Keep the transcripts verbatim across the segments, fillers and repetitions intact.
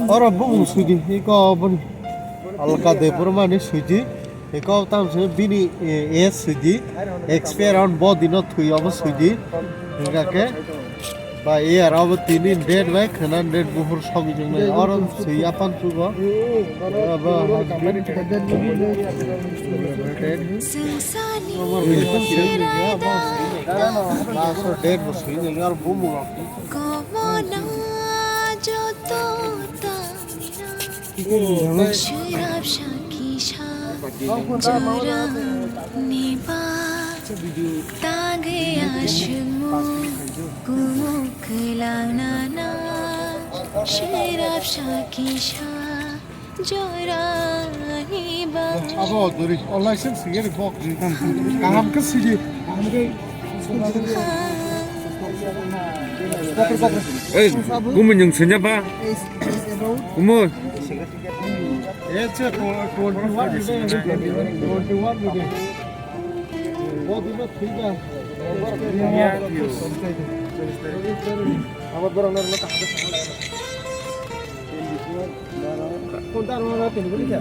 Oro bumung sidi, iko boni alka de burmani sidi, iko tam se bini, eh, es sidi, expire on bo dino thui obo sidi, hingka ke. Ba iya aro bo tini date bai khwna date buphur sogwi jwngnai. Oro swi apan sugo. Ba, ba, husband. Ba, so date bo swi jwngnai aro bumung rok. Swrapsa kisa jorani ba tangwi aswkmung kumuk kwlangnana. Swrapsa kisa jorani ba. Abo dori, o license sigi ri bok. Kaham khe sigi. Ei, gumui nyung senya ba. Gumui. It's a tw-, twenty-one today, twenty-one today. What is the figure? Abar borok norok no kaham khe sana laga. Phone ta rwna tini bini khe.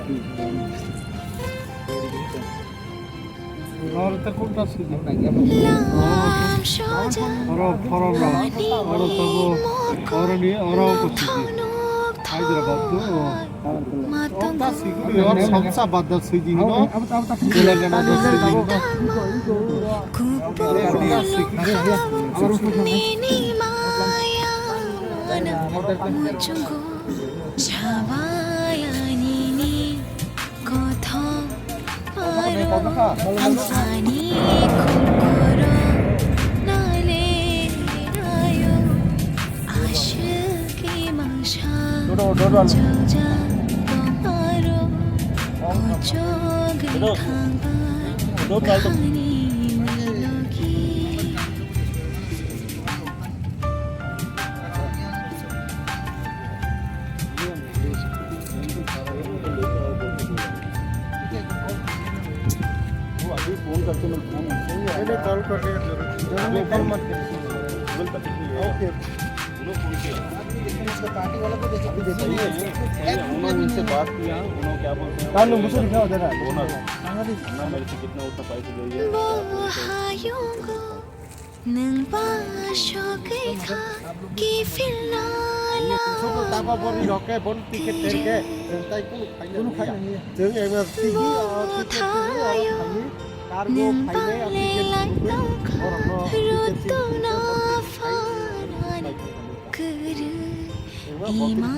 Norok ta phone ta sidi. Oro forum rok. Oro tabo. Oro ni oro ko sidi. Hyderabad tu. Ota sikuri or Samsa badda sidi hino. Telangana da sidi hino. Ota sikuri. Chabayani ni kothom aro ani kokoro nale ayo. Ashwk imangsa jauja tomaro kochogwi thangbai khani milogi. वो अभी फोन करके मैं फोन नहीं, नहीं, कॉल कर रहे हैं जरूर। जरूर नहीं, कॉल मत करिए। ओके। उन्होंने फोन किया। अभी देखिए, इसका पार्टी वाला को देखिए, अभी देखिए। नहीं, नहीं, उन्होंने उनसे बात किया, उन्होंने क्या बोलते हैं, कान में घुसे दिखाओ जरा। बोनस। ना मेरे से कितना उतना पैसा चाहिए, क्या बोलते हैं। Nwng ba sogwi kha kiphilna. Tabo bori rok khe bon ticket terke, nwng tai kunu khaina nangya. Nwng eba tigi, o ticket tigi, oro thaini, cargo phainai, o ticket tigi, borokno ticket tigi, ticket tigi. Kwrwi ima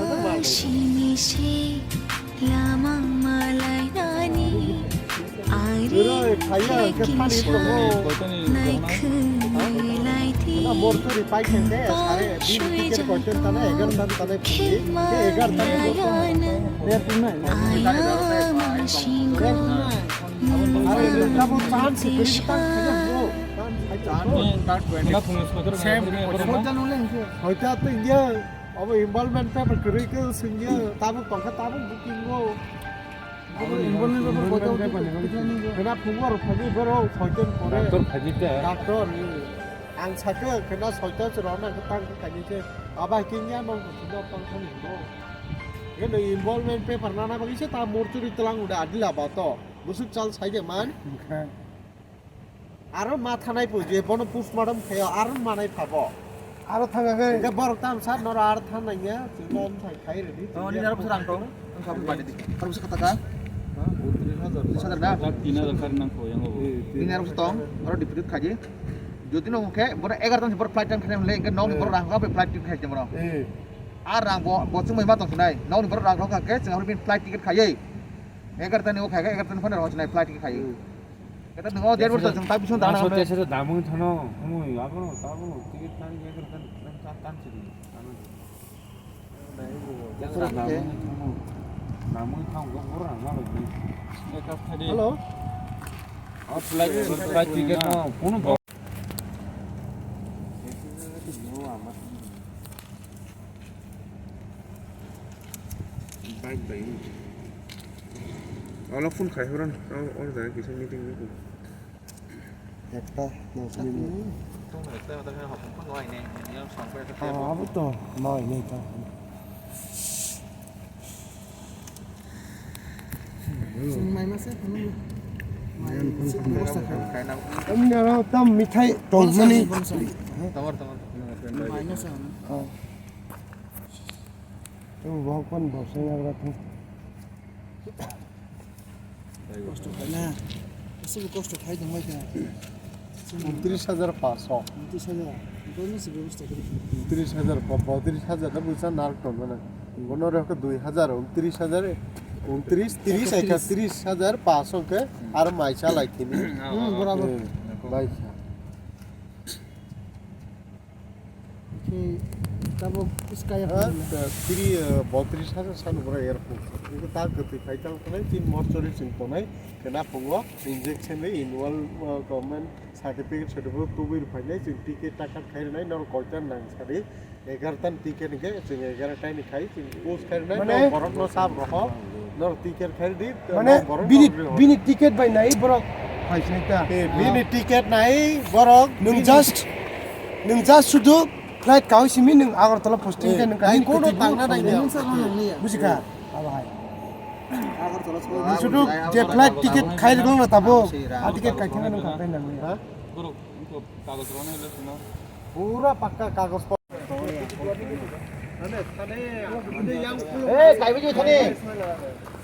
simi se lama malainani ari khe kisa naikhwlai di. Ba swijak tongma khe maya ayama singo nungba tisa. Same. Hoita to India. Obo involvement paper kwrwi khe swngya, tabuk tongkha, tabuk booking o. Abo involvement paper koito khe na phungo rok phagwi borok soitan pore. Doctor phagwi ta. Doctor, eh. Ang sakhe khena soitan se rona khe tang khe kani khe. Aba khe nya no khe no tang khe no. Khe no involvement paper nana bagwi se ta mortuary tlang uda adila ba to. Busuk chal sai de man. Aro ma thanai po je bono postmortem khayo aro manai phabo. Aro thanga khe. Hingke borok tam sat noro aro thanai ya, chwngno am thai khai redi. Oh, nini aro bwswk rang tong? Ang sabuk bade di. Aro bwswk kata ka? Ha? Tris hajar. Tris hajar na? Lakh tin hajar kari nang kho yang bo. Nini aro bwswk tong? Aro deputy khaji. Jodi no khe bono egar tan bor flight tan khane le, hingke nokni borok rang kha flight ticket khai borok. Eh. A rang bo, bo chwngbai ma tong sinai. Nokni borok rang kha khe chwng aro flight ticket khaiye. Egar tan o khai khe egar tan phone ro sinai flight ticket khaiye. Kata nungo der bor chwng ta bising dana. Aswk tesa da damung thano, hwnwi abono tabuk ticket tani ya kan kan kan kan sini. Yang rang damung thano. Damung thang go bor rang ma lo ni. Hello. Flight, flight ticket no, kono bo- Bike bai. Olo phone khai horan, o, o jaga kisa meeting ni. Ekta, no, sini. Oh, abo to, no, ini to. Sini mai masa, ano. Mai, sini bebostha khai. Ani naro tam mithai tongmani. Tawar, tawar. Mai masa, ano. Oh. Tamo bhagwan bhagwan nagra thang. Kosto khaina. Aswk kosto khai tongbai kha. Untris hajar paanso. Untris hajar. Boni se bebosta kori. Untris hajar, botris hajar ta busa nar ton mana. Bono re ke dui hajar, untris hajar, untris, tris, ekatris hajar paanso ke ar maisa lai kini. Hmm, borabor. Eh, maisa. Khe tabuk swkaya ha, phunukya. Tiri, eh, botris hajar sano bwrwi airport. Iko ta kwtwi khai tang tongnai, tin mortuary chwng tongnai, khe naphungo injection ri inwal, eh, government certificate, certificate tubui rw phainai, chwng ticket taka khai rwnai, norok koita nang sadi, egarota ni ticket hwnkhe chwng egarota ni khai, chwng post khai rwnai, mane norok borokno sab roho, norok ticket khai rwdi, mane norok borok bini, norok rw. Bini ticket bai nai borok phaisai ta. Eh, bini ticket nai borok, nwng bini just, nwng just sudu Flight kaui simi nwng Agartala posting khe nwng kaui kono tangna nang ya. Buji kha? Abo hai. Agartala. Sudu je flight ticket khai rwgwng na tabuk. A ticket kai khana nwng kha nang ya. Pura pakka kagoj. Eh, kai biji thani.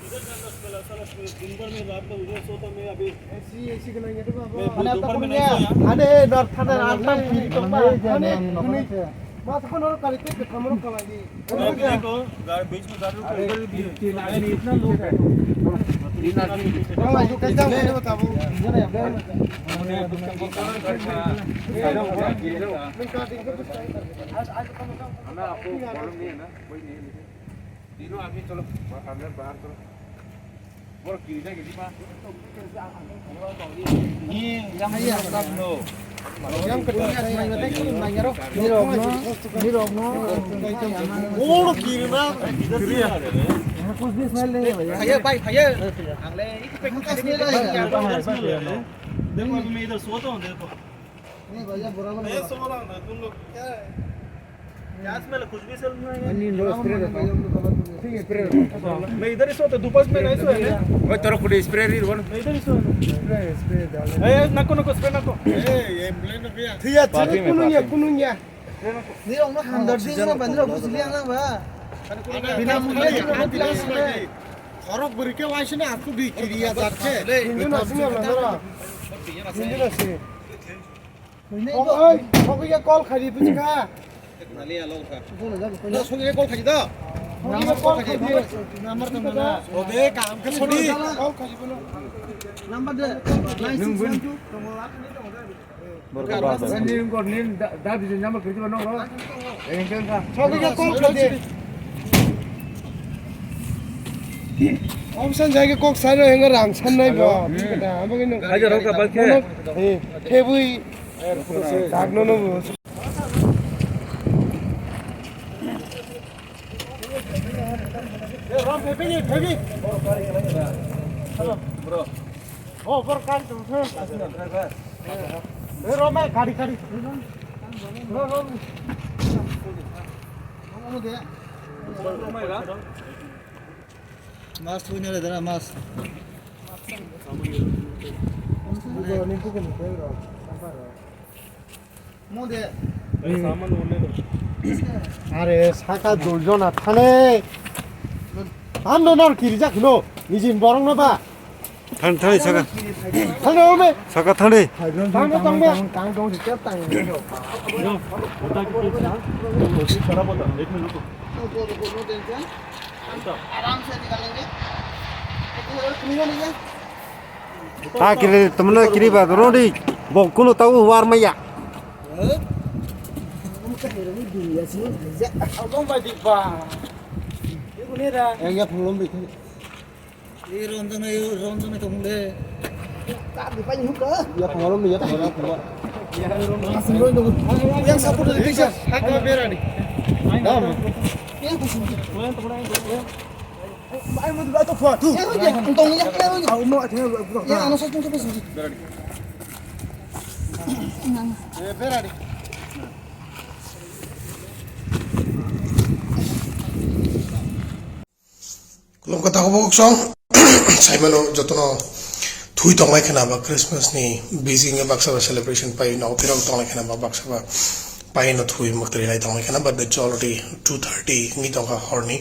दिन भर में रात में उधर सोता, मैं अभी। AC, AC के नहीं है तो बाबा। मैं दोपहर में नहीं सोया। अरे, नॉर्थ थाना रात में फ्री तो बाबा। अरे, नहीं। मैं तो नॉर्थ काली के कमरों का वाली। अरे, देखो, गाड़ी, बीच में गाड़ी रुक गई, इधर भी है। अरे, इतना लोग है। तीन आदमी। हाँ, ये कैसा है, बताओ। ना, आपको प्रॉब्लम नहीं है ना? कोई नहीं है, लेकिन तीनों आदमी चलो, अंदर बाहर चलो। Boro kiri na kiri ma. Ni yang hai ya, no. Yang kedua yang mana tadi yang mana ro? Ni rok no, ni rok no. Boro kiri na kiri ya. Kuch bhi smell nahi hai bhaiya. Bhaiya, bhaiya. Angle, ek packet. देखो, मैं इधर सोता हूँ, देखो। नहीं भैया, बुरा मत मैं बोलो। सो रहा हूँ ना, तुम लोग क्या है? क्या smell है? कुछ भी smell नहीं है। नहीं, नो स्प्रे रहता है। ठीक है, स्प्रे रहता है। मैं इधर ही सोता हूँ, दोपहर में नहीं सोया मैं। ओए, तेरा कुछ स्प्रे नहीं बोल। मैं इधर ही सोया हूँ। स्प्रे, स्प्रे डाल। ए, नको, नको, स्प्रे नको। ए, ये एम्बुलेंस भैया। ठीक है, ठीक है, कुनू नहीं है, कुनू नहीं है। नहीं, हम दर्द से ना बंद रहो, कुछ लिया ना बा। बिना मुंह नहीं, बिना मुंह नहीं। Khorok bwrwi khe waisano aku di kiriya jak khe. Hindi na sini apa nara? Hindi na sini. Oi, oi, sokya call khali pisi kha. Sokya call khali da. Sokya call khali. Number tong na. Ode kam khe sodi. Call khali bono. Number de. Nine six one two. Borok ba. Ni ngor ni da, da di number kiri ba nong ro. Engkel ka. Sobi ka kok khaje. Om san jai ke kok sai ro enga rang san nai ba. Hello. Bini kata, abo ke nong. Hajar rok ka ba khe. Eh, khe bui. Dag no no. Eh, ram phe phe ni, phe phe. Hello, bro. Oh, bor kari tu, he. Eh, ro, mai, kari, kari. Ro, ro. Mas tu ini ada mas. Are saka dul jona thane. Ando nor kirijak no. Nijin borok no ba. Thang thang saka. Thang no me. Saka thang de. Thang no tang me. Tang tang tang. आराम से निकालेंगे। Ta kiri, tumno kiri ba, rodi. Bok kuno tau war maya. Yang ya pulom bi. Yang pulom bi, ya pulom. Yang support dari picture. Hak berani. Yang kusum. Ai, mo diba to phone. Ya, ya, tong ya, ya, ya. Au, no, athena. Ya, ano sa tong sa pasi. Khulumkha takhuk bukhuk song. Saimano jotono thui tonglai khena ba Christmas ni busy wngwi baksa ba celebration pai no phirok tonglai khena ba baksa ba pai no thui mwktwi lai tonglai khena, but it's already two thirty wngwi tongkha horni,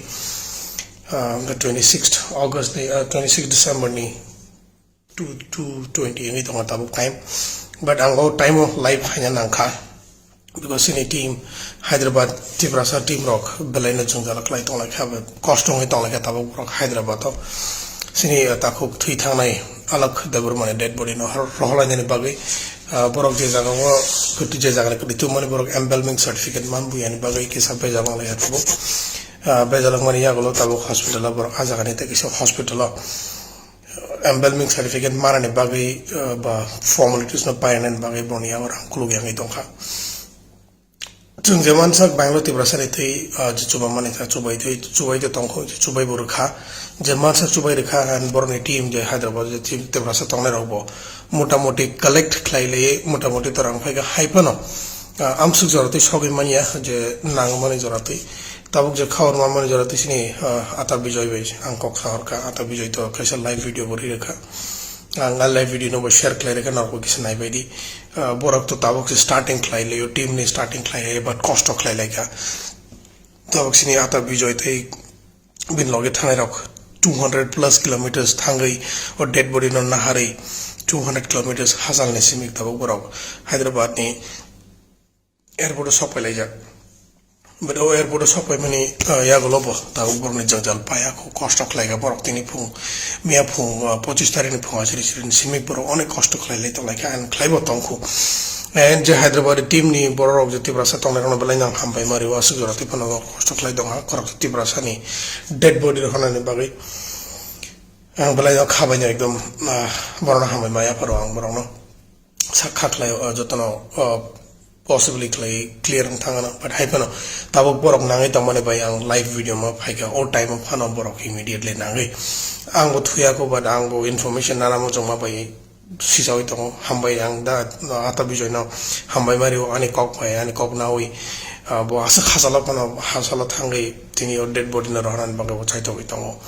uh, the twenty-sixth August ni, uh, twenty-sixth December ni two, two twenty wngwi tongo tabuk time. But ang o time o live phaina nangkha. Because chini team Hyderabad, Tiprasa team rok belai no jwngjal khlai tonglaikha, kosto wngwi tonglaikha tabuk borok Hyderabad o. Chini, uh, takhuk thwi thangnai Alok Debbarma ni dead body no rohor-, rohorlainani bagwi, uh, borok je jaga o kwtwi, je jaga ni kwtwi tubumani borok embalming certificate manbuyani bagwi kisa bejal wnglaikha tabuk. Uh, bejal wngmani yagulo tabuk hospital o borok ah jaga ni tei kisa hospital o embalming certificate manani bagwi, uh, ba formalities no painani bagwi boni yago rang kuluk yangwi tongkha. Chwng je mansak Bangalore Tiprasa ni twi, uh, je chuba mani kha, chubai twi, chubai twi tongkho, chubai bo rwkha. Je mansak chubai rwkha, and boroni team je Hyderabad je team Tiprasa tongnai rok bo motamoti collect khlai lai, motamoti torang phaikha hai phano, uh, amsuk jora twi sogwi manya je nangmani jora twi. Tabuk je khabar manmani jora twi sini, ah, Ata Bijoy bai ang kok sahorkha, Ata Bijoy to kaisa live video bo ri rwkha. Ang a live video no bo share khlai rwkha, norok bo kisa naibaidi. Ah, borok to tabuk se starting khlai laio, team ni starting khlai laio, but kosto khlai laikha. Tabuk sini Ata Bijoy tei bini loge thanai rok two hundred plus kilometers thangwi o dead body no naharwi two hundred kilometers hachal ni simi tabuk borok Hyderabad ni airport o sok pailaijak. But o airport o sok paimani, ah, yagulo bo tabuk borokni jwngjal paiya kho, kosto khlaikha borok tini phung, miya phung, ah, pochis tarikh ni phung asiri siri ni simi borok onek kosto khlai lai tonglaikha and khlaibo tongkho. And je Hyderabad team ni borok rok je Tiprasa tongnai rokno belai no hambai ma rio, aswk jora twi phano kosto khlai tongkha, khoroksa Tiprasa ni dead body rok hanani bagwi ang belai no khabai no ekdom, ah, borokno hambai ma yapharo ang borokno. Sakha khlai o jotono, o, possibly khlai clear wng thangano, but hai phano tabuk borok nangwi tongmani bai ang live video ma phaikha, o time o phano borok immediately nangwi. Ang bo thuya kho, but ang bo information nana muchungma bai sisawi tongo, hambai ang da Ata Bijoy no hambai ma rio ani kok bai, ani kok nawi, ah, bo aswk hachalo phano hachalo thangwi tini o dead body no rohornani bagwi bo chaithogwi tongo.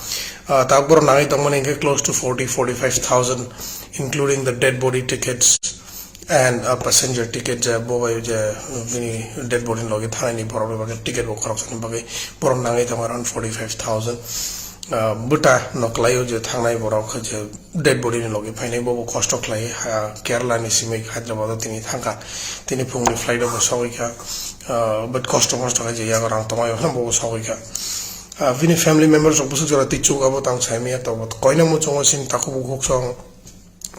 Ah, tabuk borok nangwi tongmani hinkhe close to forty, forty-five thousand, including the dead body tickets and a passenger ticket, je bo bai je bini dead body ni logi thangnani borok ni bagwi ticket bo khoroksani bagwi borok nangwi tongo around forty-five thousand. Ah, bwta no kwlaio je thangnai borok je dead body ni logi phainai bo bo kosto khlai, ah, Kerala ni simi Hyderabad o tini thangkha, tini phungni flight o bo sogwi kha, ah, but kosto mosto khe je yago rang tongmani bo bo sogwi kha. Ah, bini family members rok bwswk jora twichuk abo tang saimaya tongo. Koina muchungo chini takhuk bukhuk song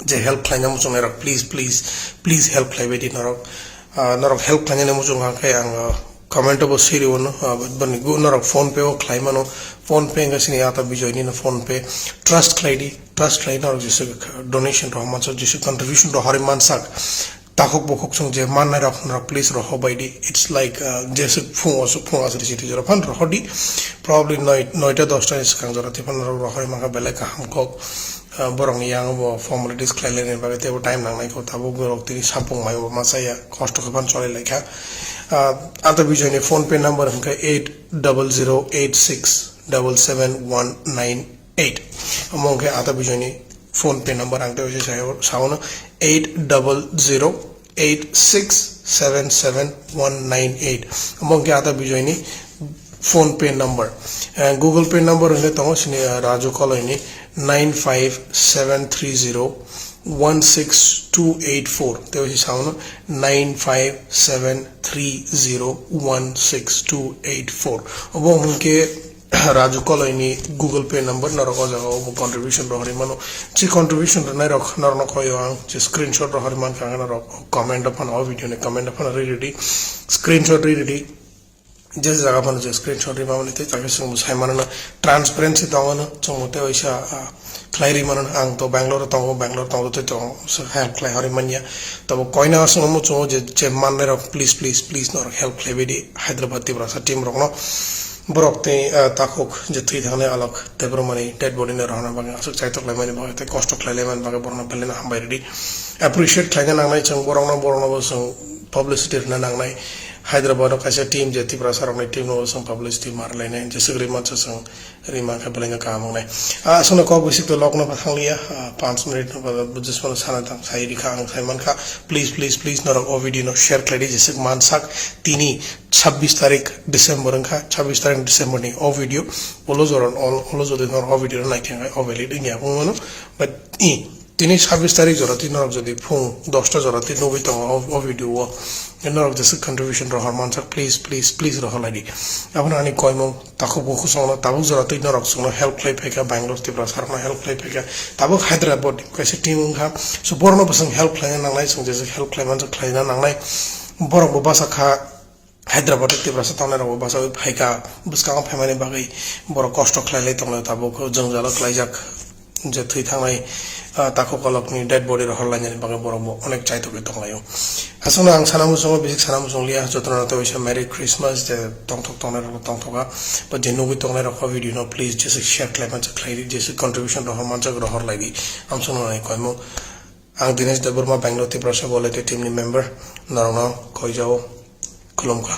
je help khlaina muchungnai rok, please, please, please help khlaibai di norok. Ah, norok help khlainani muchung hwnkhe ang, ah, comment o bo siri ono, ah, bini gu-, norok PhonePe o khlai mano. PhonePe hwnkhe chini Ata Bijoy ni no PhonePe. Trust khlai di, trust khlai norok jesa donation rok mansak, jesa contribution rok horwi mansak. Takhuk bukhuk chwng je mannai rok, norok please roho bai di. It's like, uh, jeswk phung aswk, phung aswk risi twijoro phan roho di. Probably noi, noita dosta ni swkang jora twi phan norok rohorwi mankha belai kaham kok. Uh, borok ni yango bo formalities khlai laini bagwi teibo time nangnai kho, tabuk borok tini sapung mai bo ma chaya, kosto khe phan cholai laikha. Uh, Ata Bijoy ni PhonePe number hwnkhe eight double zero eight six double seven one nine eight. Omo hwnkhe Ata Bijoy ni PhonePe number, ang tei saono eight double zero eight six seven seven one nine eight. Omo hwnkhe Ata Bijoy ni PhonePe number. Eh, Google Pay number hwnkhe tongo sini, eh, Raju Koloi ni nine five seven three zero one six two eight four. Tei saono nine five seven three zero one six two eight four. Obo hwnkhe Raju Koloi ni Google Pay number, norok o jaga o bo contribution rohorwi mano. Chi contribution rwnai rok norok no koyo ang chi screenshot rohorwi mankha, ang norok comment o phano, o video ni comment o phano ri ridi, screenshot ri ridi. Je jaga phano je screenshot ri mamani tei chakhe chwng bo sai mano, transparency tongo no, chwng bo tei waisa, ah, khlai ri mano. Ang to Bangalore o tongo, Bangalore tongo tei chwng help khlai horwi manya. Tobo koina aswk no muchungo je, je mannai rok, please, please, please norok help khlai bai di Hyderabad Tiprasa team rok no. Borok tei, ah, takhuk je thwi thangnai alok Debbarmani dead body no rohorna bagwi aswk chaitok laimani bagwi tei kosto khlai laimani bagwi borokno belai no hambai rwdi. Appreciate khlaina nangnai chwng borokno, borokno bo chwng publicity rwna nangnai. Hyderabad o kaisa team je Tiprasa rokni team no bo chwng publicity ma rwlainai, jeswk rwima chwng rwima khe belai no kaham wngnai. Ah, aswkno kok bisik to lokno pha thangliya, ah, panch minute no ba bujismano sana tang sai rikha ang sai mankha. Please, please, please norok o video no share khlaidi jeswk mansak tini chabbish tarik December wngkha, chabbish tarik December ni o video, ulo jora, ol-, ulo jodi nor o video no naikhe o valid wngya wngmano, but i, tini chabbish tarik jora twi norok jodi phung dosta jora twi nugwi tongo o, o video o, norok jeswk contribution rohor mansak, please, please, please rohor laidi. Abono ani koimung, takhuk bukhuk songno tabuk jora twi norok chwngno help khlai phaikha, Bangalore Tiprasa rokno help khlai phaikha, tabuk Hyderabad ni kaisa team wngkha, so borokno bwswng help khlaina nangnai, chwng jeswk help khlai mansak khlaina nangnai, borok bo basa kha. Hyderabad o Tiprasa tongnai rok bo bachaui phaikha, bwskango phaimani bagwi borok kosto khlai lai tonglai tabuk jwngjalo klaijak je thwi thangnai, ah, takhuk kolokni dead body rohor lainani bagwi borok bo onek chaitokwi tonglaio. Aswkno ang sana muchungo bisik sana muchungliya, jotono tei waisa Merry Christmas je tongthok tongnai rok tongthoka, bo je nugwi tongnai rok o video no please jeswk share khlai manchak khlai di, jeswk contribution rohor manchak rohor lai di, amswkno nai koimung. Ang Dinesh Debbarma, Bangalore Tiprasa Volunteer Team ni member, norokno koijao khulumkha.